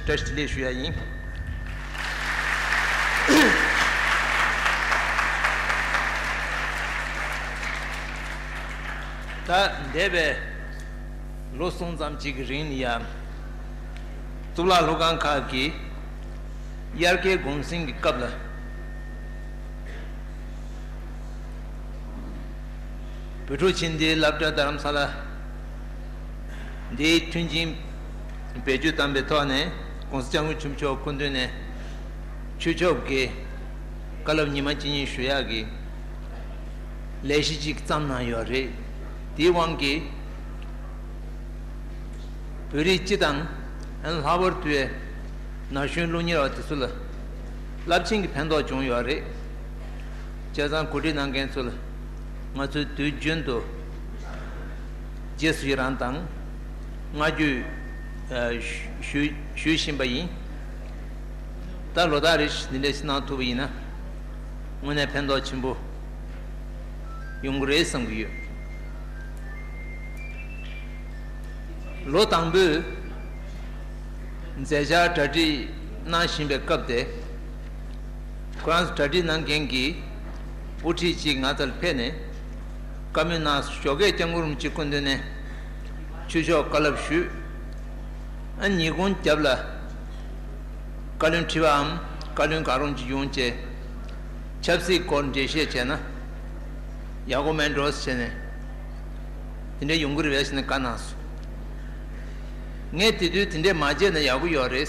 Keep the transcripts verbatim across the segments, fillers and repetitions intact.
བཀྲ་ཤིས་བདེ་ལེགས་ཞུ་ཡ་ཡིན། ད་འདས་པའི་ལོ་གསུམ་ཙམ་ཅིག་གི་རིང་ལ་ཡ། གཙུག་ལག་སློབ་ཁང་ཁག་གི་དབྱར་ཁའི་གུང་སེང་གི་སྐབས་ལ། བོད་ཕྲུག་ཕྱི་འཐེན་སློབ་གྲྭ་རྡ་རམ་ས་ལ་འདིའི་མཐུན་རྐྱེན་བེད་སྤྱོད་བཏང་པའི་ཐོག་ནས་༸གོང་ས་༸སྐྱབས་མགོན་ཆེན་པོ་མཆོག་སྐུ་མདུན་ནས་ཆོས་ཕྱོགས་ཀྱི་བཀའ་སློབ་ཉི་མ་གཅིག་གཉིས་ཞུ་ཡག་གི་ལས་གཞི་གཅིག་བརྩམས་གནང་ཡོད་རེད། དེའི་དབང་གིས་བོད་རིགས་སྤྱི་དང་ལྷག་པར་དུ་ན་གཞོན་སློབ་གཉེར་བ་དེ་ཚོ་ལ་རླབས་ཆེན་གྱི་ཕན་ཐོགས་བྱུང་ཡོད་རེད། བྱས་ཙང་གོ་སྒྲིག་གནང་མཁན་ཚོ་ལ་ང་ཚོས་དུས་རྒྱུན་དུ་རྗེས་སུ་ཡི་རང་དང་བསྔགས་བརྗོད་ཞུ་ཞུ་བཞིན་པ་ཡིན། ད་ལོ་ལྟར་རེ་བཞིན་འདི་འདྲ་ཞིག་གནང་ཐུབ་པ་ཡིན་ན་དངོས་གནས་ཕན་ཐོགས་ཆེན་པོ་ཡོང་གི་རེད་བསམ་གྱི་ཡོད། ལོ་དང་པོའི་མཛད་འཆར་གྲ་སྒྲིག་གནང་བཞིན་པའི་སྐབས་དེ། ཁོ་རང་ཚོ་གྲ་སྒྲིག་གནང་མཁན་གྱི་དབུ་ཁྲིད་ཅིག་ང་ཚོར་ཕེབས་ནས་བཀའ་མོལ་གནང་སོང་། ཞོགས་ཀས་སྐྱབས་མགོན་རིན་པོ་ཆེ་སྐུ་མདུན་ནས་ཆོས་ཕྱོགས་བཀའ་སློབ་ཞུས། ཨ་ཉིན་གུང་རྒྱབ་ལ་བཀའ་བློན་ཁྲི་པའམ་བཀའ་བློན་གང་རུང་ཅིག་ཡོང་བྱས་ཆབ་སྲིད་སྐོར་འགྲེལ་བཤད་བྱས་ན་ཡག་པོ་མེད་འགྲོ་ཟེར་ནས་དེ་འདྲ་ཡོང་གི་རེད་པས་ཟེར་ནས་བཀའ་གནང་སོང་། ངས་དེ་དུས་དེ་འདྲས་མ་བྱས་ན་ཡག་པོ་ཡོད་རེད།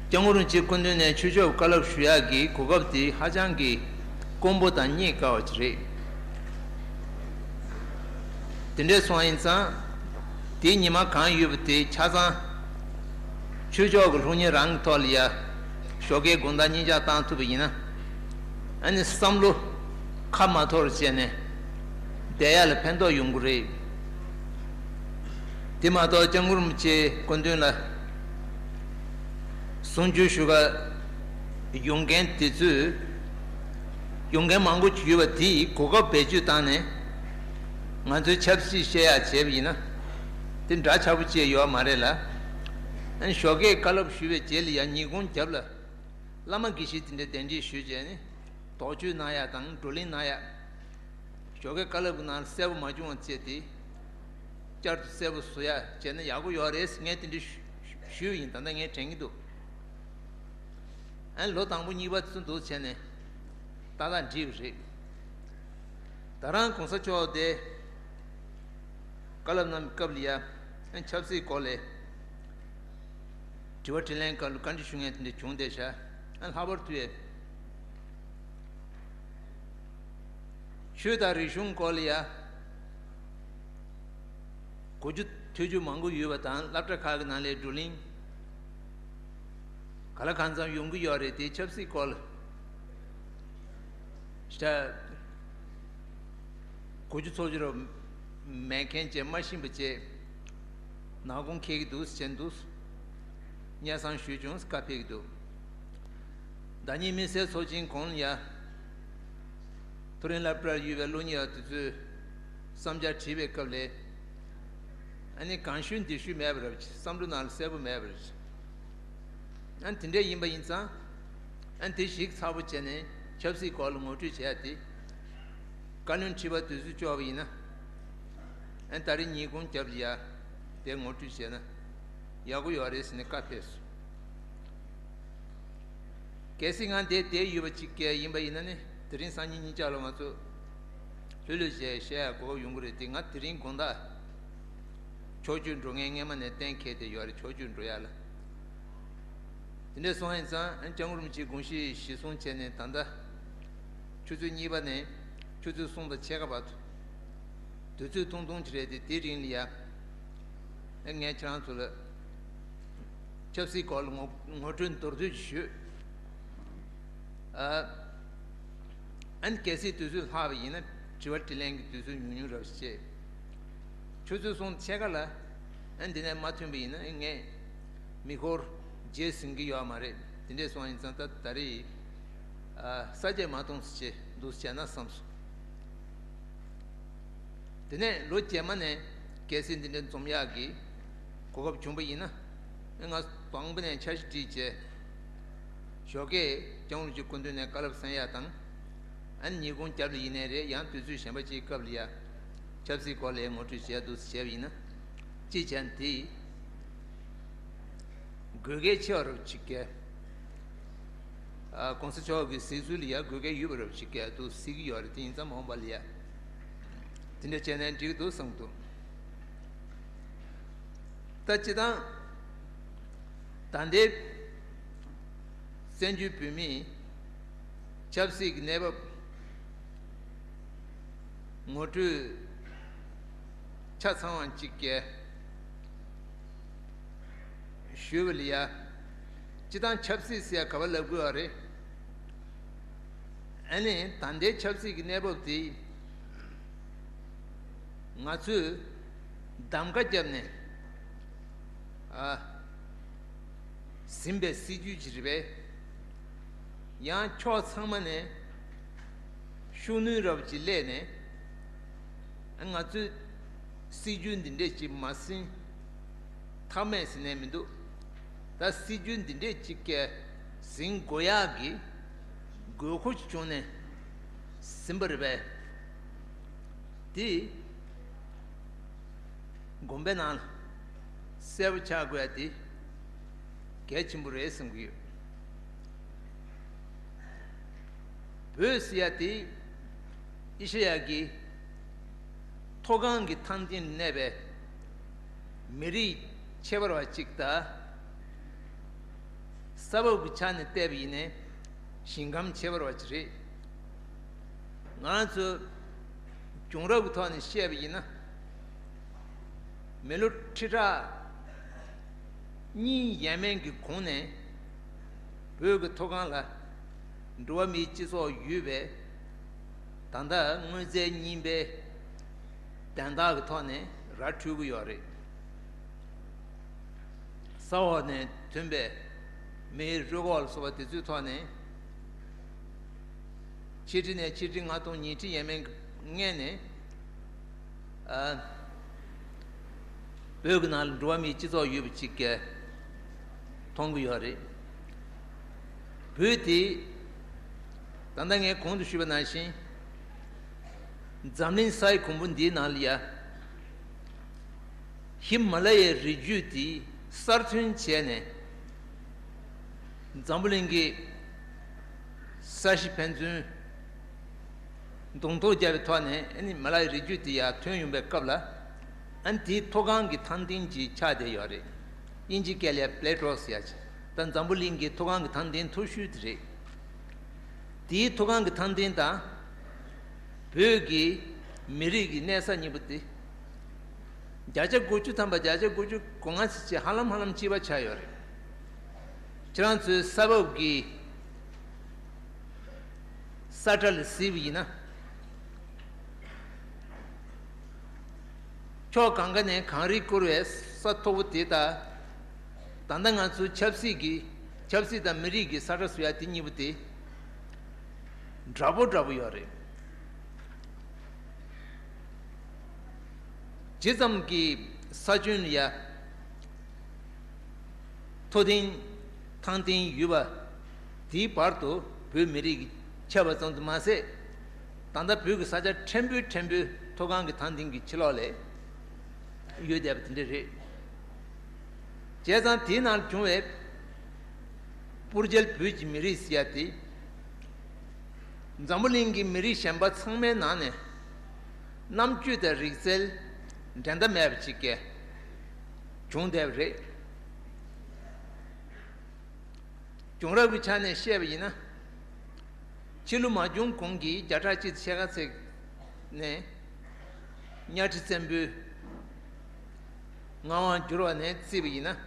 སྐྱབས་མགོན་རིན་པོ་ཆེ་སྐུ་མདུན་ནས་ཆོས་ཕྱོགས་བཀའ་སློབ་ཞུ་ཡག་གི་གོ་སྐབས་དེ་ཧ་ཅང་གི་དཀོན་པོ་དང་རྙེད་དཀའ་བ་ཅིག་རེད། དེ་འདྲས་སོང་ཡིན་ཙང་། དེའི་ཉི་མ་གང་ཡོད་པ་དེ་ཆ་ཚང་ཆོས་ཕྱོགས་ཀྱི་སློབ་གཉེར་རང་གི་ཐོག་ལ་ཡ་ཞོགས་ཀའི་དགོང་དག་གཉིད་ཆག་བཏང་ཐུབ་པ་ཡིན་ན། ཨ་ནི་བསམ་བློ་ཁ་མ་འཐོར་བྱས་ནས་བསྡད་ཡ་ལ་ཕན་ཐོགས་ཡོང་གི་རེད། དེ་མ་གཏོགས་སྐྱབས་མགོན་རིན་པོ་ཆེ་སྐུ་མདུན་ལ་གསུང་ཆོས་ཞུ་ག་ཡོང་མཁན་དེ་ཚོས་ཡོང་མཁན་མང་པོ་ཅིག་ཡོད་པ་དེས་གོ་སྐབས་བེད་སྤྱོད་བཏང་ནས་ང་ཚོའི་ཆབ་སྲིད་བཤད་ཡག་བྱས་པ་ཡིན་ན་དེ་འདྲ་ཆགས་པོ་ཅིག་ཡོད་མ་རེད་ལ། ཨ་ནི་ཞོགས་ཀས་བཀའ་སློབ་ཞུས་པའི་རྗེས་ལ་ཡང་ཉིན་གུང་རྒྱབ་ལ་བླ་མ་དགེ་བཤེས་དེ་འདྲ་གདན་འདྲེན་ཞུས་བྱས་ནས་དོགས་གཅོད་གནང་ཡག་དང་བགྲོ་གླེང་གནང་ཡག་ཞོགས་ཀའི་བཀའ་སློབ་ཀྱི་ནང་གསལ་པོ་མ་བྱུང་བ་བྱས་ཏེ། བསྐྱར་དུ་གསལ་པོ་བཟོ་ཡ་བྱས་ན་ཡག་པོ་ཡོད་རེད་ཟེར་ངས་དེ་འདྲ་ཞུ་ཞུས་པ་ཡིན། ད་ལྟ་ངས་དྲན་གྱི་འདུག་ཨ་ནི་ལོ་དང་པོ་གཉིས་པ་ཚུན་དུ་བྱས་ནས་ཏག་ཏག་འགྲིག་པ་རེད། ད་རང་གོང་ས་མཆོག་དེ་བཀའ་སློབ་གནང་བའི་སྐབས་ལ་ཡ་ཨ་ནི་ཆབ་སྲིད་སྐོར་ལ་དྲི་བ་དྲིས་ལན་སྐབས་ལ་བཀའ་འདྲི་ཞུ་མཁན་དེ་འདྲ་བྱུང་བསྡད་ཤག་ཨ་ནི་ལྷག་པར་དུ་ཡ། ཆོས་དང་རིག་གཞུང་སྐོར་ལ་ཡ། གོ་རྒྱུ་ཐོས་རྒྱུ་མང་པོ་ཡོད་པ་དང་སློབ་གྲྭ་ཁག་གི་ནང་ལ་བགྲོ་གླེང་ག་ལ་གང་འཚམ་ཡོང་གི་ཡོད་རེད་དེ་ཆབ་སྲིད་སྐོར་ལ། ཤ་གོ་རྒྱུ་ཚོར་རྒྱུ་རོ་མེད་མཁན་བཅས་མ་ཤེས་པ་བཅས་ནག་ཁུང་འཁེལ་གྱི་འདུག་ཟེར་འདུག་སྙན་སེང་ཞུས་བྱུང་བཀའ་ཕེབས་ཀྱི་འདུག་ཟླ་ཉིན་མི་སེར་ཚོགས་ཆེན་གོང་ལ་ཡ། མཐོ་རིམ་སློབ་གྲྭར་ཡོད་པའི་སློབ་གཉེར་བ་དེ་ཚོས་བསམ་འཆར་བྲིས་པའི་སྐབས་ལ། ཨ་ནི་གང་ཞུ་འདི་ཞུ་མེད་པ་རེད། བསམ་བློ་ནང་ལ་གསལ་པོ་མེད་པ་རེད། ཨ་ནི་དེ་འདྲ་ཡིན་པ་ཡིན་ཙང་། ཨ་ནི་དེ་ཞིག་ཚགས་པོ་བྱས་ནས་ཆབ་སྲིད་སྐོར་ལ་ངོ་སྤྲོད་བྱས་ཏེ། བཀའ་བློན་ཁྲི་པ་དུས་ཚོད་ལྕོགས་པ་ཡིན་ན། ཨ་ནི་ད་རེས་ཉིན་གུང་རྒྱབ་ལ་ཡ། དེ་ངོ་སྤྲོད་བྱས་ན་ཡག་པོ་ཡོད་རེད་ཟེར་ནས་བཀའ་ཕེབས་སོང་། གལ་སྲིད་ང་འདིར་བསྡད་ཡོད་པ་ཅིག་ཡིན་པ་ཡིན་ན་ནི་དེ་རིང་སང་ཉིན་ཉིན་ལྕགས་ལ་ང་ཚོ་ལྷོད་ལྷོད་བྱས་བཤད་ཡ་གོ་སྐབས་ཡོང་གི་རེད་དེ། ང་དེ་རིང་དགོང་དག་ཕྱོགས་བསྐྱོད་འགྲོ་མཁན་སྔས་མ་ནས་གཏན་འཁེལ་བསྡད་ཡོད་རེད། ཕྱོགས་བསྐྱོད་འགྲོ་ཡ་ལ། དེ་འདྲ་སོང་ཡིན་ཙང་ཨ་ནི་སྐྱབས་མགོན་རིན་པོ་ཆེའི་དགོངས་གཞི་གཞིར་བཟུང་བྱས་ནས་ད་ལྟ་ཆུ་ཚོད་གཉིས་པ་ནས་ཆུ་ཚོད་གསུམ་དང་ཕྱེད་ཀ་བར་དུ་དུས་ཚོད་ཐུང་ཐུང་ཅིག་རེད་དེ། དེའི་རིང་ལ་ཡ། ངས་ཁྱེད་རང་ཚོ་ལ་ཆབ་སྲིད་སྐོར་ལ་ངོ་ངོ་སྤྲོད་མདོར་བསྡུས་ཤིག་ཞུས། ཨ་ཨ་ནི་གལ་སྲིད་དུས་ཚོད་ལྷག་པ་ཡིན་ན་དྲི་བ་དྲིས་ལན་གྱི་དུས་ཚོད་ཉུང་ཉུང་རབ་བྱས། ཆུ་ཚོད་གསུམ་ཕྱེད་ཀ་ལ་ཨ་ནི་འདི་ནས་མ་ཐོན་པ་ཡིན་ན་ངས་མི་འཁོར་རྗེས་ཟིན་གྱི་ཡོད་མ་རེད། དེ་འདྲས་སོང་ཡིན་ཙང་ད་ད་རེས་ཨ་ས་བཅད་མ་གཏོང་ཟེར་བྱས་འདུག་བྱས་ན་བསམ་སོང་། དེ་ནས་ལོ་རྗེས་མ་ནས་གལ་སྲིད་འདི་འདྲའི་འཛོམས་ཡག་གི་གོ་སྐབས་བྱུང་པ་ཡིན་ན། ང་དང་པོ་ནས་འཆར་གཞི་བསྒྲིགས་བྱས། ཞོགས་ཀས་སྐྱབས་མགོན་རིན་པོ་ཆེའི་སྐུ་མདུན་ནས་བཀའ་སློབ་གསན་ཡ་དང་། ཨ་ནི་ཉིན་གུང་རྒྱབ་ལ་ཡིན་ནའི་རེད། ཡང་དུས་ཚོད་གཞན་པ་ཅིག་སྐབས་ལ་ཡ། ཆབ་སྲིད་སྐོར་ལ་ངོ་སྤྲོད་བྱས་འདུག་བྱས་པ་ཡིན་ན། ཅི་བྱས་ན་དེ། དགོས་གལ་ཆེ་བ་རབ་ཅིག་གལ། ཨ། ༸གོང་ས་མཆོག་གི་གཟིགས་ཚུལ་ལ་ཡ་དགོས་གལ་ཡོད་པ་རབ་ཅིག་གལ་འདུག་གཟིགས་ཀྱི་ཡོད་རེད། དེ་ཡིན་ཙང་མ་འོངས་པ་ལ་ཡ། དེ་འདྲ་བྱས་ནས་འགྲིག་འདུག་བསམ་འདུག་ད་སྤྱིར་བཏང་། ད་ལྟའི་བཙན་བྱོལ་བོད་མིའི་ཆབ་སྲིད་ཀྱི་གནས་བབ་ངོ་སྤྲོད་ཆ་ཚང་བ་ཅིག་གས་ཞུས་པ་ལ་ཡ། སྤྱིར་བཏང་ཆབ་སྲིད་ཟེར་ཡ་ག་པར་ལབ་དགོས་པ་རེད། ཨ་ནི་ད་ལྟའི་ཆབ་སྲིད་ཀྱི་གནས་བབ་དེ། ང་ཚོས་གདམ་ག་བརྒྱབ་ནས། ཨ། ཟིན་པའི་སྲིད་ཇུས་ཅིག་རེད་པས། ཡང་ཕྱོགས་ཚང་མ་ནས་ཤུགས་སྣོན་རབ་ཅིག་སླེབས་ནས། ཨ། ང་ཚོས་སྲིད་ཇུས་འདི་འདྲས་ཅིག་མ་ཟིན་ཐབས་མེད་ཟེར་ནས་མི་འདུག་ད་སྲིད་ཇུས་འདི་འདྲས་ཅིག་གས་ཟིན་དགོས་ཡག་གི་དགོས་མཁོ་ཅིག་བྱུང་ནས་ཟིན་པ་རེད་པས། དེ་དགོངས་པའི་ནང་ལ་གསལ་པོ་ཆགས་དགོས་ཡ་དེ་གལ་ཆེན་པོ་རེད་བསམ་གྱི་ཡོད། བོད་ཟེར་ཡ་དེ་ཨེ་ཤེ་ཡ་གི་མཐོ་སྒང་གི་ཐང་སྟེང་ལ་གནས་པའི་མི་རིགས་ཁྱད་པར་བ་གཅིག་དང་། ས་བབ་ཀྱི་ཆ་ནས་བལྟས་པ་ཡིན་ནའི་ཞིང་ཁམས་ཁྱད་པར་བ་ཅིག་རེད། ང་རང་ཚོ་བྱུང་རབས་ཀྱི་ཐོག་ནས་བཤད་པ་ཡིན་ན། མི་ལོ་ཁྲི་ཕྲག་གཉིས་ཡས་མས་ཀྱི་གོང་ནས་བོད་ཀྱི་མཐོ་སྒང་ལ་འགྲོ་བ་མིའི་སྤྱི་ཚོགས་ཡོད་པའི། ད་ལྟ་དངོས་རྫས་རྙིང་པའི་དན་རྟགས་ཀྱི་ཐོག་ནས་ར་འཕྲོད་ཀྱི་ཡོད་རེད། ས་འོག་ནས་ཐོན་པའི་མིའི་རུས་ཁོག་ལ་སོགས་པ་དེ་ཚོའི་ཐོག་ནས། ཆིག་ཁྲི་ནས་ཆིག་ཁྲི་ལྔ་སྟོང་ཉིས་ཁྲི་ཡས་མས་སྔས་ནས། ཨ། བོད་ཀྱི་ནང་ལ་འགྲོ་བ་མིའི་སྤྱི་ཚོགས་ཡོད་པ་ཅིག་གས་མཐོང་གི་ཡོད་རེད། བོད་དེ་ད་ལྟ་ངས་གོང་དུ་ཞུས་པ་ནང་བཞིན། འཛམ་གླིང་ས་ཡི་གོང་བུ་འདིའི་ནང་ལ་ཡ། ཧི་མ་ལ་ཡའི་རི་རྒྱུད་དེ་གསར་ཐོན་བྱས་ནས། འཛམ་བུ་གླིང་གི་ས་གཞི་ཕན་ཚུན་གདོང་ཐུག་བརྒྱབ་པའི་ཐོག་ནས། ཨ་ནི་མ་ལ་ཡའི་རི་རྒྱུད་དེ་ཡར་ཐོན་ཡོང་པའི་སྐབས་ལ། ཨ་ནི་དེའི་མཐོ་སྒང་གི་ཐང་སྟེང་ཅིག་ཆགས་བསྡད་ཡོད་རེད། དབྱིན་ཇིའི་སྐད་ལ་པེ་ལེ་ཊོ་ཟེར་ཡ་ཅིག་ད་འཛམ་བུ་གླིང་གི་མཐོ་སྒང་གི་ཐང་སྟེང་མཐོ་ཤོས་དེ་རེད། དེའི་མཐོ་སྒང་གི་ཐང་སྟེང་དང་། བོད་ཀྱི་མི་རིགས་ཀྱི་གནས་ས་གཉིས་པོ་དེ། བརྒྱ་ཆ་དགུ་བཅུ་ཐམ་པ། བརྒྱ་ཆ་དགུ་བཅུ་གོ་ལྔ་ཙམ་ཅིག་ཧ་ལམ་ཧ་ལམ་གཅིག་པ་ཆགས་ཡོད་རེད། ཁྱེད་རང་ཚོའི་ས་བབ་ཀྱི་ས་ཁྲ་ལ་གཟིགས་པ་ཡིན་ན། ཕྱོགས་གང་ག་ནས་གངས་རིས་བསྐོར་བའི་ས་མཐོ་པོ་དེ་དང་། ད་ལྟ་ང་ཚོའི་ཆབ་སྲིད་ཀྱི། ཆབ་སྲིད་དང་མི་རིགས་ཀྱི་ས་ཁྲ་ཟེར་ཡ་དེ་གཉིས་པོ་དེ་འདྲ་པོ་འདྲ་པོ་ཡོད་རེད། ཇི་ཙམ་གྱི་ས་ཁྱོན་ལ་ཡ། མཐོ་ལྡིང་ཐང་ལྡིང་ཡོད་པ་དེའི་བར་དུ་བོད་མི་རིགས་ཀྱིས་ཁྱབ་པ་ཙམ་དུ་མ་ཟད། ད་ལྟ་བོད་ཀྱི་ས་ཆ་ཕྲན་བུ་ཕྲན་བུ་མཐོ་སྒང་གི་ཐང་ལྡིང་གི་ཕྱི་ལོགས་ལ་ཡོད་བསྡད་པ་དེ་འདྲ་རེད། བྱས་ཙང་དེའི་ནང་བྱུང་བའི་སྤུར་རྒྱལ་བོད་ཀྱི་མི་རིགས་ཟེར་ཡ་དེ། འཛམ་བུ་གླིང་གི་མི་རིགས་གཞན་པ་ཚང་མའི་ནང་ནས་རྣམ་དཔྱོད་དང་རིག་རྩལ་འགྲན་ཟླ་མེད་པ་ཅིག་གས་བྱུང་བསྡད་པ་རེད། བྱུང་རབས་ཀྱི་ཆ་ནས་བཤད་པ་ཡིན་ན། ཕྱི་ལོ་མ་བྱུང་གོང་གི་བརྒྱ་ཕྲག་གཅིག་ཕྱེད་ཀ་ཚད་ནས་གཉའ་ཁྲི་བཙན་པོའི་མངའ་དབང་བསྒྱུར་བ་ནས་བརྩིས་པ་ཡིན་ན།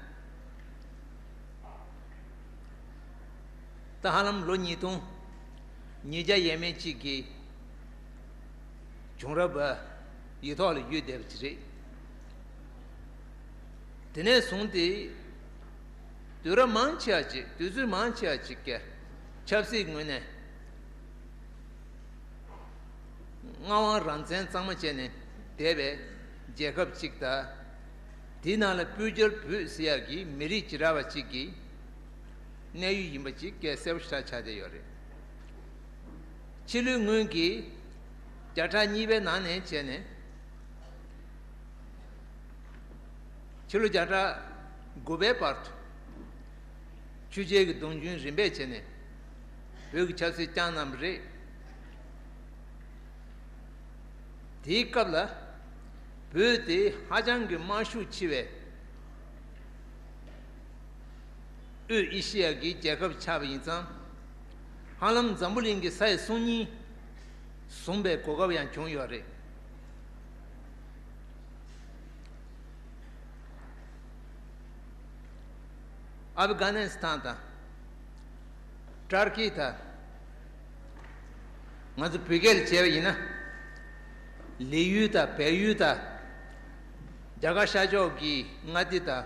ད་ཧ་ལམ་ལོ་ཉིས་སྟོང་ཉིས་བརྒྱ་ཡས་མས་གཅིག་གི་བྱུང་རབས་ཡིག་ཐོག་ལ་ཡོད་བསྡད་པ་ཅིག་རེད། དེ་ནས་བཟུང་སྟེ་དུས་རབས་མང་ཆེ་བ་ཅིག་དུས་ཚོད་མང་ཆེ་བ་ཅིག་གི་ཆབ་སྲིད་ངོས་ནས་མངའ་དབང་རང་བཙན་གཙང་མ་བྱས་ནས་བསྡད་པའི་རྒྱལ་ཁབ་ཅིག་དང་། དེའི་ནང་ལ་སྤོས་སྦྱོར་བོད་ཟེར་ཡག་གི་མི་རིགས་ཅི་འདྲ་བ་ཅིག་གི་གནས་ཡུལ་ཡིན་པ་ཅིག་གལ་གསལ་པོ་ཞེ་དྲག་ཆགས་བསྡད་ཡོད་རེད། ཕྱི་ལོའི་སྔོན་གྱི་བརྒྱ་ཕྲག་གཉིས་པའི་ནང་ནས་བྱས་ནས། ཕྱི་ལོ་བརྒྱ་ཕྲག་དགུ་པའི་བར་དུ། ཆོས་རྒྱལ་གྱི་གདུང་རྒྱུན་རིམ་པས་བྱས་ནས་བོད་ཀྱི་ཆབ་སྲིད་བསྐྱངས་གནང་བ་རེད། དེའི་སྐབས་ལ་བོད་དེ་ཧ་ཅང་གི་དམར་ཤུགས་ཆེ་བའི་དབུས་ཨེ་ཤི་ཡ་གི་རྒྱལ་ཁབ་ཆགས་པ་ཡིན་ཙང་། ཧ་ལམ་འཛམ་བུ་གླིང་གི་ས་ཡི་སོ་གཉིས་བཟུང་བའི་གོ་སྐབས་ཡང་བྱུང་ཡོད་རེད། ཨབ་གྷ་ནི་སི་ཐན་དང་། ཏར་ཀི་དང་། ང་ཚོ་བོད་སྐད་ལ་བྱས་པ་ཡིན་ན། ལི་ཡུལ་དང་བལ་ཡུལ་དང་། རྒྱ་གར་ཤར་ཕྱོགས་ཀྱི་མངའ་སྡེ་དང་།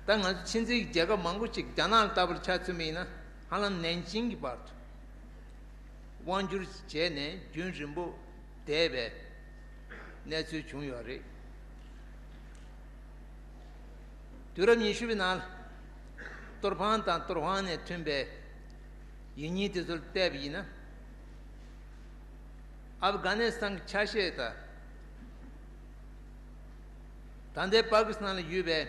ད་ང་ཚོ་ཕྱི་འཛིན་གྱི་རྒྱལ་ཁབ་མང་པོ་ཅིག་རྒྱ་ནག་ལྟ་བུར་ཆ་མཚོན་པ་ཡིན་ན། ཧ་ལམ་ནན་ཅིང་གི་བར་དུ། དབང་བསྒྱུར་བྱས་ནས་རྒྱུན་རིང་པོ་བསྡད་པའི་གནས་ཚུལ་བྱུང་ཡོད་རེད། དུས་རབས་ཉི་ཤུ་པའི་ནང་ལ་གཏོར་ཕང་དང་གཏོར་དབང་ནས་ཐོན་པའི་ཡིག་རྙིང་དེ་ཚོར་བལྟས་པ་ཡིན་ན། ཨབ་གྷ་ནི་སི་ཐན་གྱི་ཆ་ཤས་དང་། ད་ལྟའི་པ་ཀི་སི་ཐན་ལ་ཡོད་པའི་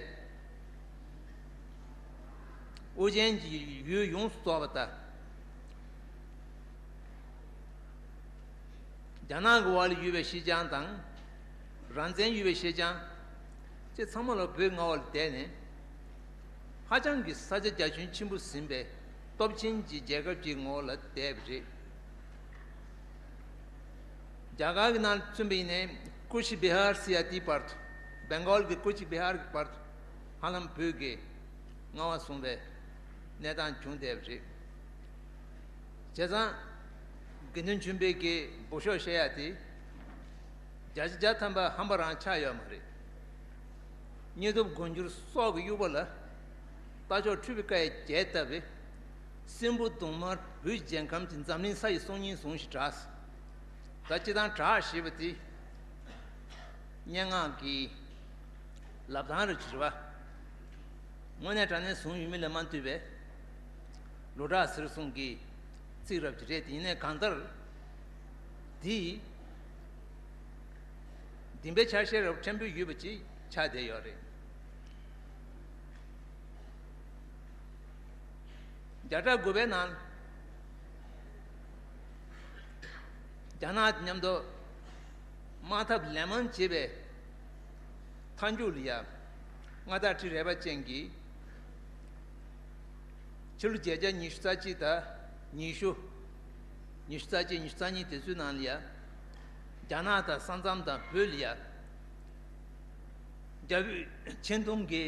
ཨུ་རྒྱན་གྱི་ཡུལ་ཡོངས་སུ་རྫོགས་པ་དང་། རྒྱ་ནག་གི་འོག་ལ་ཡོད་པའི་ཤིན་ཅང་དང་། རང་བཙན་ཡོད་པའི་ཤིན་ཅང་། བཅས་ཚང་མ་ལ་བོད་མངའ་འོག་ལ་བསྡད་ནས། ཧ་ཅང་གི་ས་ཆ་རྒྱ་ཁྱོན་ཆེན་པོ་ཟིན་པའི་སྟོབས་ཆེན་གྱི་རྒྱལ་ཁབ་ཀྱི་ངོ་ལ་བསྡད་པ་རེད། རྒྱ་གར་གྱི་ནང་ལ་མཚོན་པ་ཡིན་ནའི་ཀུ་ཤི་བི་ཧར་ཟེར་ཡ་དེའི་བར་དུ། བེང་གོལ་གྱི་ཀུ་ཤི་བི་ཧར་གྱི་བར་དུ་ཧ་ལམ་བོད་ཀྱི་མངའ་དབང་བཟུང་བའི་གནས་སྟངས་བྱུང་བསྡད་པ་རེད། བྱས་ཙང་། དགེ་འདུན་ཆོས་འཕེལ་གྱིས་འབུ་ཤོག་བཤད་ཡ་དེ། བརྒྱ་ཆ་བརྒྱ་ཐམ་པ་ཧམ་པ་རང་ཆགས་ཡོད་མ་རེད། སྙིང་སྟོབས་དགུ་འགྱུར་སྲོག་གི་དབྱུག་པ་ལ། རྟ་མཆོག་འཁྲུད་པའི་བཀའ་ཡི་རྒྱས་བཏབ་པའི། སྲིན་པོ་གདོང་དམར་བོད་རྒྱལ་ཁམས་ཀྱི་འཛམ་གླིང་ས་ཡི་སོ་གཉིས་བཟུང་ཞིང་བསྒྲགས། ད་སྤྱི་བཏང་བསྒྲགས་ཞེས་པ་དེ། སྙན་ངག་གི་ལབ་སྟངས་རེ་བྱེད་པ། དངོས་གནས་དྲང་གནས་བཟུང་ཡོད་མིན་ལ་མ་ལྟོས་པའི། ལོ་གྲགས་ཟེར་གསུང་གི་ཚིག་རབ་ཅིག་རེད་དེ། ཡིན་ནའི་གང་ལྟར། འདི། བདེན་པའི་ཆ་ཤས་རབ་ཕྲན་བུ་ཡོད་པ་ཅིག་ཆགས་བསྡད་ཡོད་རེད། བརྒྱ་ཕྲག་དགུ་པའི་ནང་། རྒྱ་ནག་དང་མཉམ་དུ་དམག་འཐབ་ལན་མང་བྱས་པའི་མཐའ་མཇུག་ལ་ཡ། མངའ་བདག་ཁྲི་རལ་པ་ཅན་གྱིས་ཕྱི་ལོ་བརྒྱད་བརྒྱ་ཉི་ཤུ་རྩ་གཅིག་དང་ཉི་ཤུ། ཉི་ཤུ་རྩ་གཅིག་ཉི་ཤུ་རྩ་གཉིས་དེ་ཚོའི་ནང་ལ་ཡ། རྒྱ་ནག་དང་ས་མཚམས་དང་བོད་ལ་ཡ། རྒྱ་བོད་ཆེ་མཐོང་གི་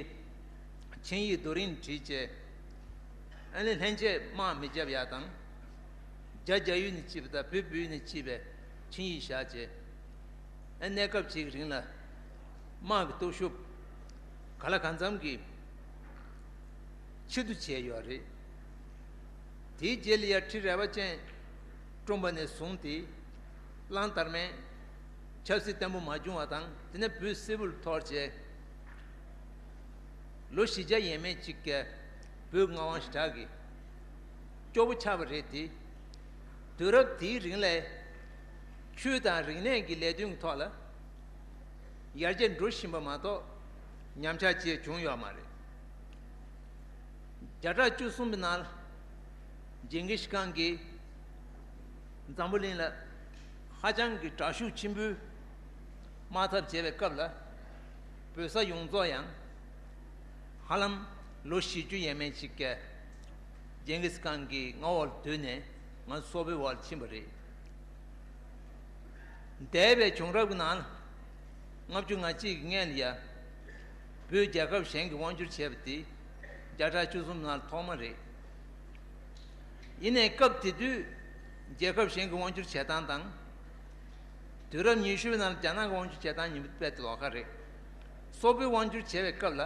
ཆིངས་ཡིག་རྡོ་རིང་བྲིས་བྱས། ཨ་ནི་ལྷན་རྒྱས་དམག་མི་རྒྱབ་ཡག་དང་། རྒྱ་རྒྱ་ཡུལ་ནས་སྐྱིད་པ་དང་བོད་བོད་ཡུལ་ནས་སྐྱིད་པའི་ཆིངས་ཡིག་བཞག་བྱས། ཨ་གནས་སྐབས་གཅིག་གི་རིང་ལ་དམག་གི་སྟོབས་ཤུགས་ག་ལ་གང་འཚམ་གྱིས་ཆེ་བསྡུ་བྱས་ཡོད་རེད། དེའི་རྗེས་ལ་ཡ་ཁྲི་རལ་པ་ཅན་བཀྲོངས་པ་ནས་བཟུང་སྟེ། གླང་དར་མས་ཆབ་སྲིད་བརྟན་པོ་མ་བྱུང་བ་དང་། དེ་ནས་བོད་སིལ་བུར་འཐོར་བྱས། ལོ་བཞི་བརྒྱ་ཡས་མས་ཅིག་གི་བོད་མངའ་དབང་ཞེ་དྲག་གི་སྐྱོ་པོ་ཆགས་པ་རེད་དེ། དུས་རབས་དེའི་རིང་ལ་ཆོས་དང་རིག་གནས་ཀྱི་ལས་དོན་གྱི་ཐོག་ལ་ཡར་རྒྱས་འགྲོ་བཞིན་པ་མ་གཏོགས་ཉམས་ཆག་ཅིག་བྱུང་ཡོད་མ་རེད། བརྒྱ་ཕྲག་བཅུ་གསུམ་པའི་ནང་ལ་ཇིང་གིས་ཁཱན་གྱིས་འཛམ་བུ་གླིང་ལ་ཧ་ཅང་གི་དྲག་ཤུགས་ཆེན་པོས་དམག་འཐབ་བྱས་པའི་སྐབས་ལ། བོད་ས་ཡོངས་རྫོགས་ཡང་ཧ་ལམ་ལོ་བཞི་བཅུ་ཡས་མས་ཅིག་གི་ཇིང་གིས་ཁཱན་གྱི་མངའ་འོག་ལ་བསྡུས་ནས་ང་ཚོ་སོག་པོའི་འོག་ལ་ཕྱིན་པ་རེད། འདས་པའི་བྱུང་རབས་ཀྱི་ནང་ལ། ལྔ་བཅུ་ང་གཅིག་གི་སྔན་ལ་ཡ། བོད་རྒྱལ་ཁབ་གཞན་གྱིས་དབང་བསྒྱུར་བྱས་པ་དེ་བརྒྱ་ཕྲག་བཅུ་གསུམ་ནང་ལ་ཐོག་མ་རེད། ཡིན་ནའི་སྐབས་དེ་དུས་རྒྱལ་ཁབ་གཞན་གྱིས་དབང་བསྒྱུར་བྱེད་སྟངས་དང་། དུས་རབས་ཉི་ཤུ་པའི་ནང་ལ་རྒྱ་ནག་གི་དབང་བསྒྱུར་བྱེད་སྟངས་གཉིས་པོ་དཔེ་ལོགས་ཀ་རེད། སོག་པོའི་དབང་བསྒྱུར་བྱེད་པའི་སྐབས་ལ།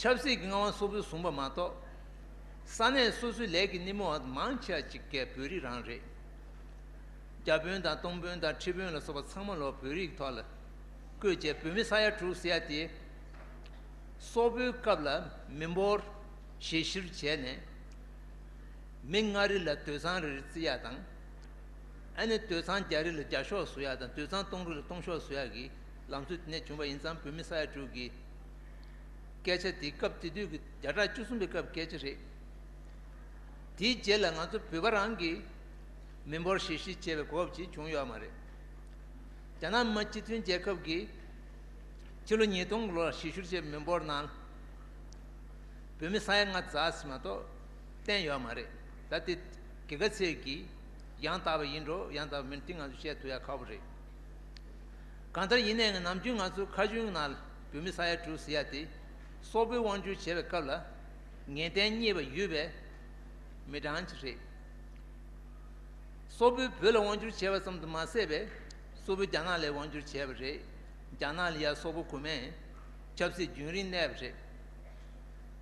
ཆབ་སྲིད་ཀྱི་མངའ་དབང་སོག་པོས་བཟུང་བ་མ་གཏོགས། ས་གནས་སོ་སོའི་ལས་ཀྱི་སྣེ་མོ་བ་མང་ཆེ་བ་ཅིག་གི་བོད་རིགས་རང་རེད། རྒྱ་དཔོན་དང་སྟོང་དཔོན་དང་ཁྲི་དཔོན་ལ་སོགས་པ་ཚང་མ་ལོ་བོད་རིགས་ཐོག་ལ་ བསྐོས་བྱས་བོད་མི་ས་ཡ་དྲུག་ཟེར་ཡ་དེ། སོག་པོའི་སྐབས་ལ་མི་འབོར་ཞེ་བཞིར་བྱས་ནས། མི་ལྔ་རེ་ལ་དུད་ཚང་རེ་རེ་བརྩི་ཡ་དང་། ཨ་ནི་དུད་ཚང་བརྒྱ་རེ་ལ་བརྒྱ་ཤོག་བཟོ་ཡ་དང་དུད་ཚང་སྟོང་རེ་ལ་སྟོང་ཤོག་བཟོ་ཡ་གི་ལམ་སྲོལ་དེ་ནས་བྱུང་བ་ཡིན་ཙང་བོད་མི་ས་ཡ་དྲུག་གི་སྐད་ཆ་དེ་སྐབས་དེ་དུས་ཀྱི་བརྒྱ་ཕྲག་བཅུ་གསུམ་པའི་སྐབས་སྐད་ཆ་རེད། དེའི་རྗེས་ལ་ང་ཚོ་བོད་པ་རང་གི་མི་འབོར་ཞེ་བཞི་བྱས་པའི་གོ་སྐབས་ཅིག་བྱུང་ཡོད་མ་རེད། རྒྱ་ནག་མི་དམངས་སྤྱི་མཐུན་རྒྱལ་ཁབ་ཀྱིས་ཕྱི་ལོ་ཉིས་སྟོང་ལོར་ཞེ་བཞུར་བྱས་པའི་མི་འབོར་ནང་བོད་མི་ས་ཡ་ལྔ་ཙམ་ཞིག་མ་གཏོགས་བསྟན་ཡོད་མ་རེད། ད་དེ་གི་ག་ཚད་ཀྱིས་ཡང་དག་པ་ཡིན་འགྲོ་ཡང་དག་པ་མིན་འགྲོ་དེ་ང་ཚོས་བཤད་ཐུབ་ཡ་ཁག་པོ་རེད། གང་ལྟར་ཡིན་ནའང་ནམ་རྒྱུན་ང་ཚོའི་ཁ་རྒྱུན་ནང་བོད་མི་ས་ཡ་དྲུག་ཟེར་ཡ་དེ་སོག་པོའི་དབང་སྒྱུར་བྱས་པའི་སྐབས་ལ་ངེས་གཏན་རྙེད་པ་ཡོད་པའི་མི་གྲངས་ཅིག་རེད། སོག་པོས་བོད་ལ་དབང་སྒྱུར་བྱས་པ་ཙམ་དུ་མ་ཟད་པའི་སོག་པོས་རྒྱ་ནག་ལ་དབང་སྒྱུར་བྱས་པ་རེད། རྒྱ་ནག་ལ་ཡ་སོག་པོ་གོང་མས་ཆབ་སྲིད་རྒྱུན་རིང་གནས་པ་རེད།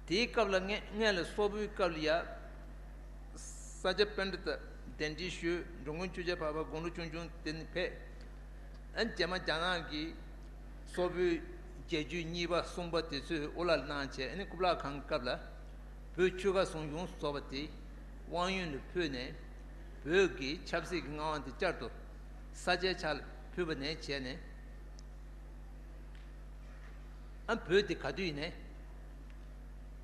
དེའི་སྐབས་ལ་སྔ་སྔོན་ལ་སོག་པོའི་སྐབས་ལ་ཡ་ས་སྐྱ་པཎྜི་ཏ་གདན་འདྲེན་ཞུས། འགྲོ་མགོན་ཆོས་རྒྱལ་འཕགས་པ་དགུང་ལོ་ཆུང་ཆུང་དེ་ནས་ཕེབས། ཨ་ནི་རྗེས་མ་རྒྱ་ནག་གིས་སོག་པོའི་རྒྱལ་བརྒྱུད་གཉིས་པ་གསུམ་པ་དེ་ཚོས་དབུ་བླངས་གནང་བྱས། ཨ་ནི་ཀུབ་ལ་ཁང་སྐབས་ལ་བོད་ཆོལ་ཁ་གསུམ་ཡོངས་སུ་རྫོགས་པ་དེ་དབང་ཡོན་ལ་ཕུལ་ནས། བོད་ཀྱི་ཆབ་སྲིད་ཀྱི་མངའ་དབང་དེ་བསྐྱར་དུ་ས་སྐྱའི་ཕྱག་ལ་ཕུལ་བ་ནས་བྱས་ནས། ཨ་བོད་དེ་ག་དུས་ཡིན་ནའི་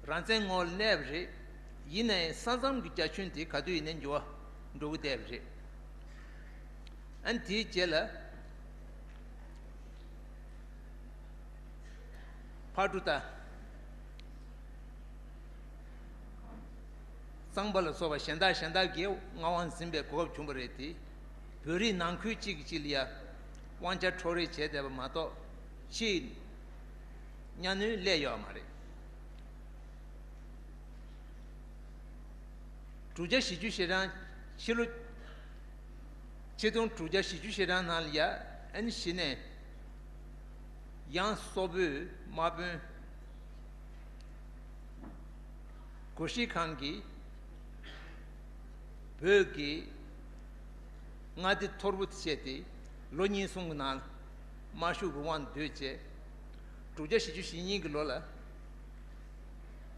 རང་བཙན་ངོ་ལ་གནས་པ་རེད། ཡིན་ནའི་ས་མཚམས་ཀྱི་རྒྱ་ཁྱོན་དེ་ག་དུས་ཡིན་ནའི་འགྱུར་བ་འགྲོ་གི་བསྡད་པ་རེད། ཨ་ནི་དེའི་རྗེས་ལ་ཕག་གྲུ་དང་གཙང་པ་ལ་སོགས་པ་གཞན་དག་གཞན་དག་གིས་མངའ་དབང་འཛིན་པའི་གོ་སྐབས་བྱུང་བ་རེད་དེ། བོད་རིགས་ནང་ཁུལ་གཅིག་གིས་གཅིག་ལ་ཡ་དབང་ཆ་འཕྲོག་རེས་བྱས་བསྡད་པ་མ་གཏོགས་ཕྱིའི་གཉའ་གནོན་སླེབས་ཡོད་མ་རེད། དྲུག་བརྒྱ་བཞི་བཅུ་ཞེ་གྲངས་ཕྱི་ལོ། ཆིག་སྟོང་དྲུག་བརྒྱ་བཞི་བཅུ་ཞེ་གྲངས་ནང་ལ་ཡ་ཨ་ནི་གཞི་ནས་ཡང་སོག་པོའི་དམག་དཔོན་གོ་ཤྲི་ཁང་གིས་བོད་ཀྱི་མངའ་སྡེ་ཐོར་བུ་དེ་བྱས་ཏེ་ལོ་གཉིས་གསུམ་གྱི་ནང་དམར་ཤོག་གི་དབང་དུ་བྱས། དྲུག་བརྒྱ་བཞི་བཅུ་ཞེ་གཉིས་ཀྱི་ལོ་ལ།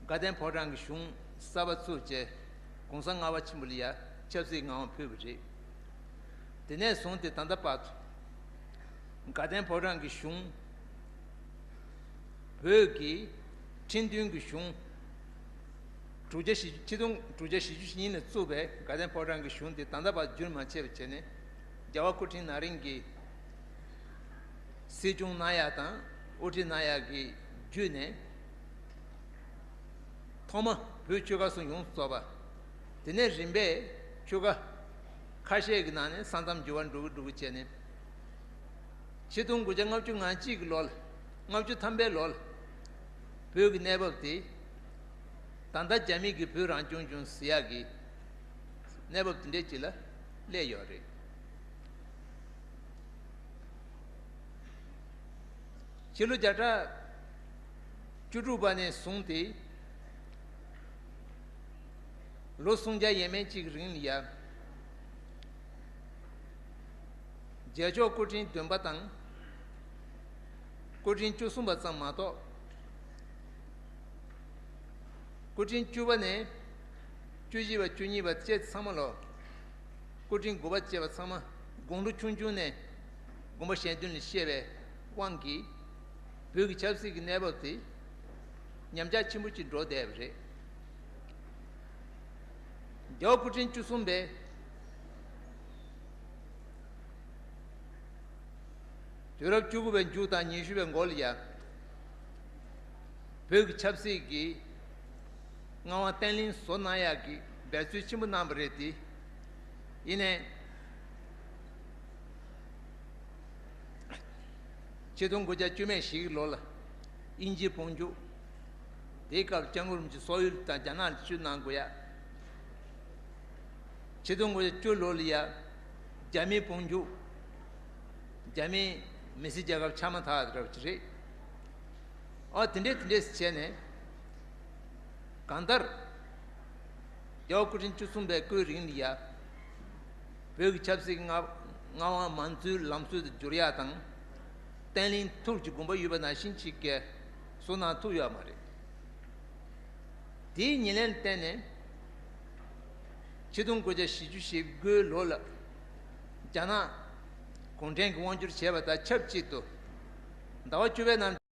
དགའ་ལྡན་ཕོ་བྲང་གི་གཞུང་གསར་པ་བཙུགས་རྗེས་༸གོང་ས་ལྔ་པ་ཆེན་པོ་ལ་ཡ་ཆབ་སྲིད་མངའ་དབང་ཕུལ་བ་རེད། དེ་ནས་བཟུང་སྟེ་ད་ལྟ་བར་དུ་དགའ་ལྡན་ཕོ་བྲང་གི་གཞུང་། བོད་ཀྱི་ཁྲིམས་མཐུན་གྱི་གཞུང་། དྲུག་བརྒྱ་བཞི་ཆིག་སྟོང་དྲུག་བརྒྱ་བཞི་བཅུ་ཞེ་གཉིས་ནས་བཙུགས་པའི་དགའ་ལྡན་ཕོ་བྲང་གི་གཞུང་དེ་ད་ལྟ་བར་འགྱུར་མ་ཆད་པ་བྱས་ནས་རྒྱལ་བ་སྐུ་ཕྲེང་ན་རིང་གིས་སྲིད་སྐྱོང་གནང་ཡག་དང་དབུ་ཁྲིད་གནང་ཡག་གི་བརྒྱུད་ནས། ཐོག་མ་བོད་ཆོལ་ཁ་གསུམ་ཡོངས་སུ་རྫོགས་པ། དེ་ནས་རིམ་པས་ཆོལ་ཁ་ཁ་ཤས་ཀྱི་ནང་ནས་ས་མཚམས་འགྱུར་བ་འགྲོ་གི་འགྲོ་གི་བྱས་ནས། ཆིག་སྟོང་དགུ་བརྒྱ་ལྔ་བཅུ་ང་གཅིག་གི་ལོ་ལ། ལྔ་བཅུ་ཐམ་པའི་ལོ་ལ། བོད་ཀྱི་གནས་བབ་དེ་ད་ལྟ་རྒྱ་མི་གིས་བོད་རང་སྐྱོང་ལྗོངས་ཟེར་ཡག་གི་གནས་བབ་དེ་འདྲས་ཅིག་ལ་སླེབས་ཡོད་རེད། ཕྱི་ལོ་བརྒྱ་ཕྲག་བཅུ་དྲུག་པ་ནས་བཟུང་སྟེ། ལོ་སུམ་བརྒྱ་ཡས་མས་གཅིག་གི་རིང་ལ་ཡ། རྒྱལ་མཆོག་སྐུ་ཕྲེང་བདུན་པ་དང་། སྐུ་ཕྲེང་བཅུ་གསུམ་པ་ཙམ་མ་གཏོགས། སྐུ་ཕྲེང་བཅུ་པ་ནས་བཅུ་བཞི་པ་བཅུ་གཉིས་པ་བཅས་ཚང་མ་ལོ། སྐུ་ཕྲེང་དགུ་པ་བཅས་པ་ཚང་མ་དགུང་ལོ་ཆུང་ཆུང་ནས་དགོངས་པ་གཞན་དོན་ལ་གཤེགས་པའི་དབང་གིས། བོད་ཀྱི་ཆབ་སྲིད་ཀྱི་གནས་བབ་དེ་ཉམས་ཆག་ཆེན་པོ་ཅིག་འགྲོ་བསྡད་པ་རེད། རྒྱལ་བ་སྐུ་ཕྲེང་བཅུ་གསུམ་པས་དུས་རབས་བཅུ་དགུ་པའི་མཇུག་དང་ཉི་ཤུ་པའི་འགོ་ལ་ཡ། བོད་ཀྱི་ཆབ་སྲིད་ཀྱི་མངའ་དབང་བརྟན་ལྷིང་བཟོ་གནང་ཡག་གི་འབད་རྩོལ་ཆེན་པོ་གནང་བ་རེད་དེ། ཡིན་ནའི། ཆིག་སྟོང་དགུ་བརྒྱ་བཅུ་མེད་བཞི་གི་ལོ་ལ་དབྱིན་ཇིའི་དཔུང་འཇུག་དེའི་སྐབས་སྐྱབས་མགོན་རིན་པོ་ཆེ་སོག་ཡུལ་དང་རྒྱ་ནག་ལ་བསྐྱོད་གནང་དགོས་ཡ། ཆིག་སྟོང་དགུ་བརྒྱ་བཅུ་ལོ་ལ་ཡ་རྒྱ་མིའི་དཔུང་འཇུག་རྒྱ་མིའི་མི་སེར་རྒྱལ་ཁབ་ཆགས་མ་ཐག་འདྲ་བ་ཅིག་རེད། ཨ་དེ་འདྲས་དེ་འདྲས་བྱས་ནས། གང་ལྟར། རྒྱལ་བ་སྐུ་ཕྲེང་བཅུ་གསུམ་པའི་སྐུའི་རིང་ལ་ཡ། བོད་ཀྱི་ཆབ་སྲིད་ཀྱི་མངའ་མངའ་དབང་མང་གཙོའི་ལམ་སྲོལ་དུ་བསྒྱུར་ཡག་དང་། བརྟན་བརླིང་ཐུགས་ཀྱི་དགོངས་པ་ཡོད་པ་ནང་བཞིན་ཅིག་གི་བསོད་ནམས་ཐུབ་ཡོད་མ་རེད། དེའི་ཉེར་ལེན་བརྟེན་ནས་ཆིག་སྟོང་དགུ་བརྒྱ་བཞི་བཅུ་ཞེ་དགུའི་ལོ་ལ་རྒྱ་ནག་གུང་ཁྲན་གྱིས་དབང་བསྒྱུར་བྱས་པ་དང་ཆབས་ཅིག་ཏུ་ཟླ་བ་བཅུ་པའི་ནང་